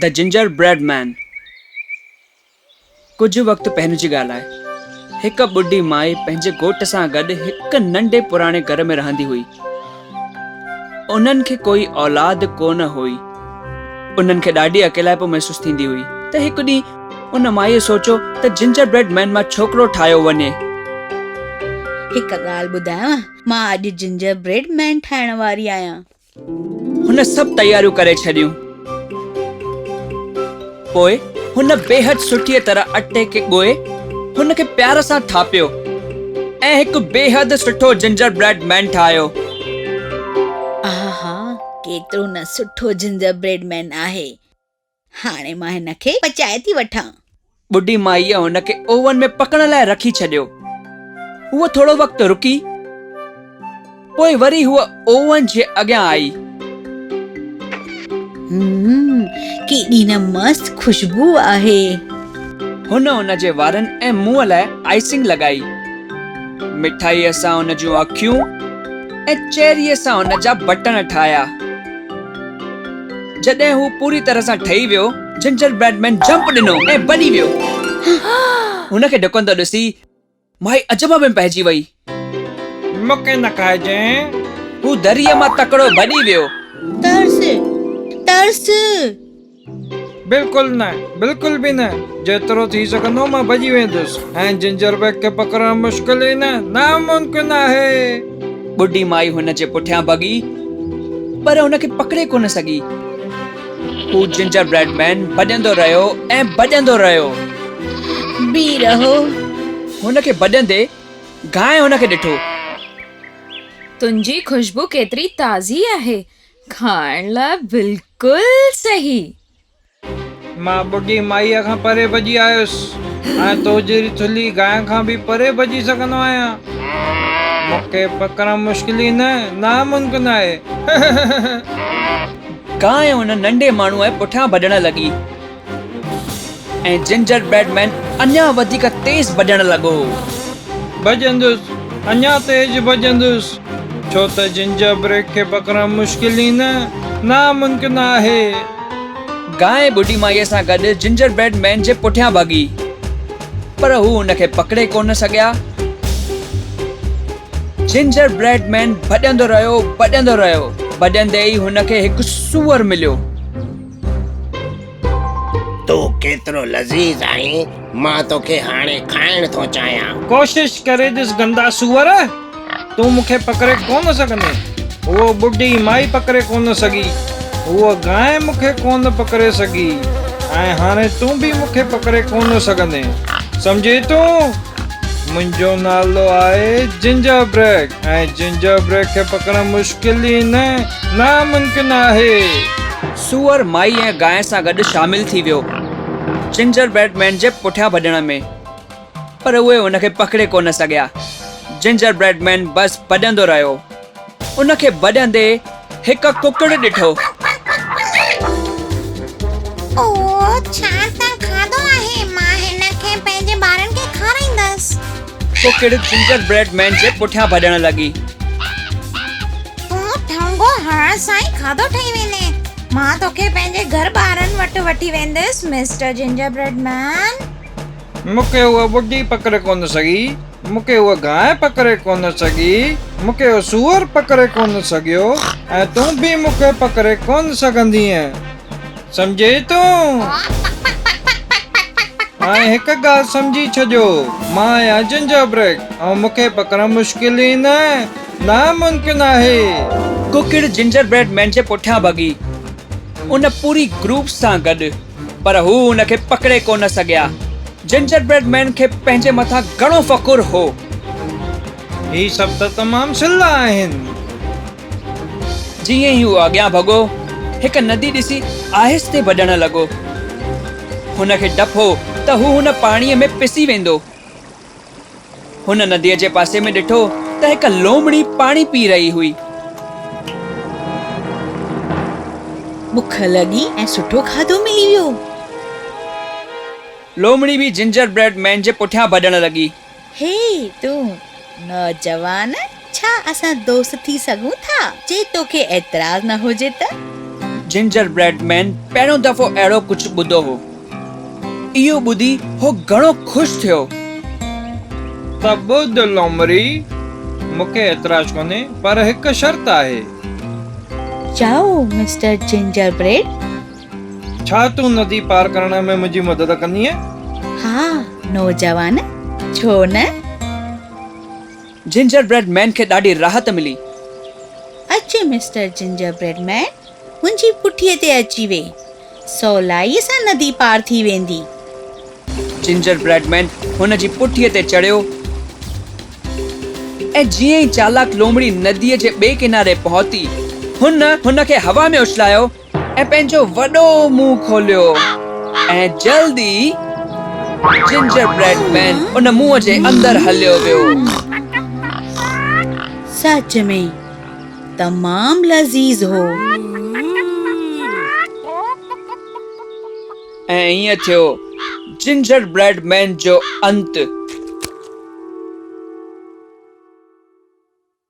The Gingerbread Man، ڪجهه وقت پهريون جي ڳالهه آهي. هڪ ٻڍي مائي پنهنجي گهوٽ سان گڏ هڪ ننڍي پراڻي گهر ۾ رهندي هئي. انهن کي ڪوئي اولاد ڪونه هئي. انهن کي ڏاڍي اڪيلائپ محسوس ٿيندي هئي ته هڪ ڏينهن ان مائيء سوچيو ته جنجر بريڊ مين مان ڇوڪرو ٺاهيو وڃي. هڪ ڳالهه ٻڌايانء، مان اڄ جنجر بريڊ مين ٺاهڻ واري آهيان. هن سڀ تياريون ڪري ڇڏيون. پوء هن بيحد سٺيء طرح اٽي کي ڳوهي هن کي پيار سان ٿاپيو ۽ هڪ بيحد سٺو جنجر بريڊ مين ٺاهيو. آها! ڪيترو نه سٺو جنجر بريڊ مين آهي. هاڻي مان هن کي پچائي ٿي وٺان. ٻڍي مائيء هن کي اوون ۾ پڪڻ لاء رکي ڇڏيو. هوء ٿورو وقت رڪي، پوء وري هوء اوون جي اڳيان آئي. همم، ڪيڏي نه مست خوشبو آهي. هن ان جي وارن ۽ منهن لاء آئسنگ لڳائي. مٺائيء سان هن جون اکيون ۽ چيريء سان هن جا بٽڻ ٺاهيا. جڏهن هو پوري طرح سان ٺهي ويو، جنجر بريڊ مين جمپ ڏنو ۽ ڀڄي ويو. هن کي ڊڪندو ڏسي مائي عجب ۾ پئجي وئي. مون کي نه کائجين. هو دريء مان تڪڙو ڀڄي ويو. ترس! ترس! بلڪل نه، بلڪل به نه. جيترو ٿي سگهندو مان ڀڄي ويندس ۽ جنجر بيگ کي پڪڙڻ مشڪل ئي نه، ناممڪن آهي. ٻڍي مائي هن جي پٺيان ڀڳي، پر هن کي پڪڙي ڪونه سگهي. هو جنجر بريڊ مين ڀڄندو رهيو ۽ ڀڄندو رهيو. بيهي رهو. هن کي ڀڄندي گانء هن کي ڏٺو. تنهنجي خوشبو ڪيتري تازي آهي. کائڻ لاء بلڪل صحيح. مان ٻڍي مائيء کان پري ڀڄي آيس ۽ تو جهڙي ٿلهي گانء کان به پري ڀڄي سگهندو آهيان. مون کي پڪڙڻ مشڪل ئي نه، ناممڪن آهي. گانء ان ننڍي ماڻهوء پٺيان ڀڄڻ لڳي ۽ جنجر بريڊ مين اڃا وڌيڪ تيز ڀڄڻ لڳو. ڀڄندس، اڃا تيز ڀڄندس. ڇو ته جنجر بريڊ کي پڪڙڻ مشڪل ئي نه، ناممڪن آهي. گانء ٻڍي مائيء سان گڏ جنجر بريڊ مين جي پٺيان ڀڳي، پر هو هن کي پڪڙي ڪونه سگهيا. جنجر بريڊ مين ڀڄندو رهيو، ڀڄندو رهيو. ڀڄندي ئي هن کي هڪ سوئر مليو. تون ڪيترو لذيذ آهين، مان توکي هاڻي کائڻ ٿو چاهيان. ڪوشش ڪري ڏس گندا سوئر، تون مون کي پڪڙي ڪونه سگهندين. هوء ٻڍي مائي پڪڙي ڪونه سگهي، هوء گانء مون کي ڪونه پڪڙي سگهي ۽ هاڻي تون به مون کي پڪڙي ڪونه سگهندين. سمجهين تون؟ منهنجو نالو آهي جنجر بريڊ ۽ جنجر بريڊ کي پڪڙڻ مشڪل ئي نه، ناممڪن آهي. سوئر مائي ۽ گانء سان گڏ شامل ٿي ويو جنجر بريڊ مين جي پٺيان ڀڄڻ ۾، پر اهي هن کي پڪڙي ڪونه سگهيا. جنجر بريڊ مين بس ڀڄندو رهيو. ان کي ڀڄندي هڪ ڪڪڙ ڏٺو. اوه، ڇا ته کاڌو آهي! مان هن کي پنهنجي ٻارن کي کارائيندس. ڪڪڙ جنجر بريڊ مين جي پٺيان ڀڄڻ لڳي. تون ٺونگو هڻڻ سان ئي کاڌو ٺهي ويندين. مان توکي پنهنجي گهر ٻارن وٽ وٺي ويندس، مسٽر جنجر بريڊ مين. مون کي هوء ٻڍي پڪڙي ڪونه سگهي، مون کي هوء گانء پڪڙي ڪونه سگهي، مون کي اهو سوئر پڪڙي ڪونه سگهيو ۽ تون به مون کي پڪڙي ڪونه سگهندينء. سمجهين تون؟ ۽ هڪ ڳالهه سمجهي ڇڏيو، مان آهيان جنجر بريڊ ۽ مون کي پڪڙڻ مشڪل ئي نه، ناممڪن آهي. ڪڪڙ جنجر بريڊ مين جي پٺيان ڀڳي، ان پوري گروپ سان گڏ، پر هو ان کي پڪڙي ڪونه سگهيا. جنجر بريڊ مين کي پنهنجي مٿان گهڻو فخر هو. هي سڀ ته تمام سلا آهن. جيئن ئي هو اڳيان ڀڳو، هڪ ندي ڏسي آهستي ڀڄڻ لڳو. هن کي ڊپ هو ته هو هن پاڻيء ۾ پسي ويندو. هن نديء جي پاسي ۾ ڏٺو ته هڪ لومڙي پاڻي پي رهي هئي. بک لڳي ۽ سٺو کاڌو ملي ويو. لومڙي به جنجر بريڊ مين جي پٺيان ڀڄڻ لڳي. هي تون نوجوان، ڇا اسان دوست ٿي سگهون ٿا؟ جي توکي اعتراض نه هجي ته. جنجر بريڊ مين پهريون دفعو اهڙو ڪجهه ٻڌو هو. اهو ٻڌي هو گهڻو خوش ٿيو. ته ٻڌ لومڙي، مون کي اعتراض ڪونهي، پر هڪ شرط آهي. چئو مسٽر جنجر بريڊ. ڇا تون ندي پار ڪرڻ ۾ منهنجي مدد ڪندينء؟ ها نوجوان، ڇو نه؟ جنجر بريڊ مين کي ڏاڍي راحت ملي. اچ مسٽر جنجر بريڊ مين، منهنجي پٺيء تي اچي ويهه. سولائيء سان ندي پار ٿي ويندي. جنجر بريڊ مين هن جي پٺيء تي چڙهيو ۽ جيئن ئي چالاڪ لومڙي نديء جي ٻئي ڪناري پهتي، هن هن کي هوا ۾ اڇلايو ۽ پنهنجو وڏو منهن کوليو ۽ جلد ئي جنجر بريڊ مين ان منهن جي اندر هليو ويو. سچ ۾ تمام لذيذ هو. ۽ ائين ٿيو جنجر بريڊ مين جو انت.